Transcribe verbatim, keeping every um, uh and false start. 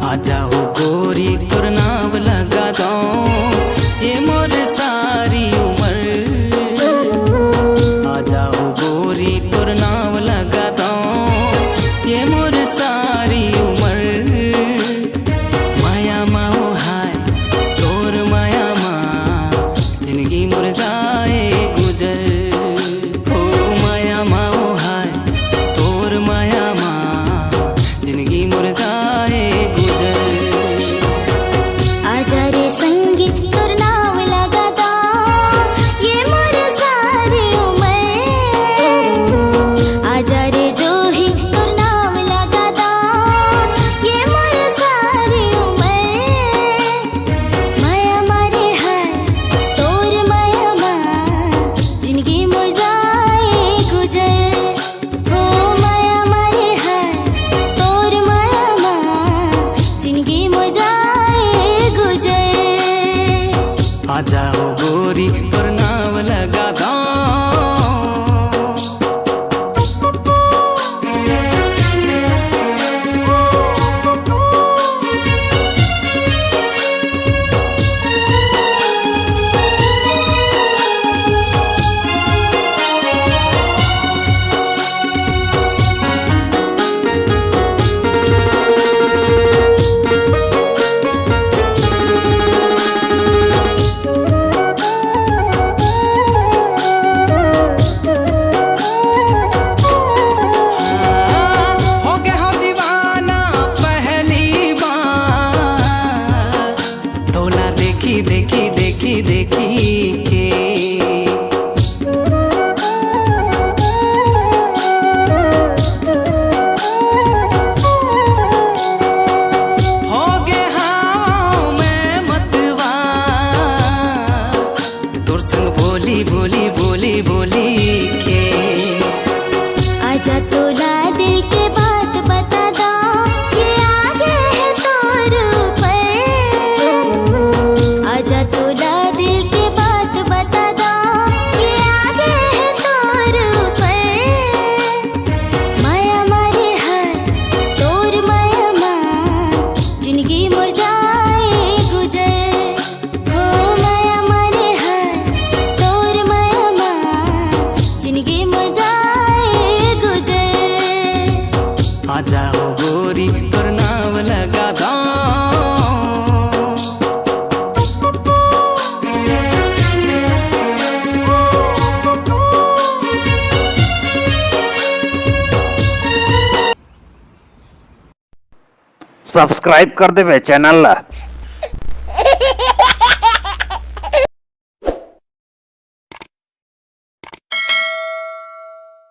आजा हो गोरी तोर नाव लगा दो, ये मोर सारी उमर। आजा हो गोरी तोर नाव लगा दो, ये मोर सारी उमर। माया मा ओ हाय तोर माया मा, जिंदगी मोर जाए गुजर। ओ माया मा ओ हाय तोर माया मा, जिंदगी मोर जाए गुजर। आजा रे संगी तोर नाव लगा दो, ये मोर सारी उमर। आजा रे जोही तोर नाव लगा दो, ये मोर सारी उमर। माया मा रे हाय तोर माया मा, जिंदगी मोर जाए गुजर। हो माया मा रे हाय तोर माया मा, जिंदगी मोर जाए गुजर। आजा हो गोरी तोर नाव लगा दो। हो गे हो दीवाना पहली बार, तोला देखी, देखी, देखी, देखी के। हो गे हाव मैं मतवार, तोर संग बोली, बोली, बोली, बोली के। आजा तोला दिल के बात बता दो, ये आगे है तोर ऊपर। आजा तोला दिल के बात बता दो, ये आगे है तोर ऊपर। माया मा रे हाय तोर माया मा, जिंदगी मोर जाए गुजर। हो माया मा रे हाय तोर माया मा, जिंदगी मोर जाए गुजर। आजा हो गोरी तोर नाव लगा दो। Subscribe कर देबे channel ला।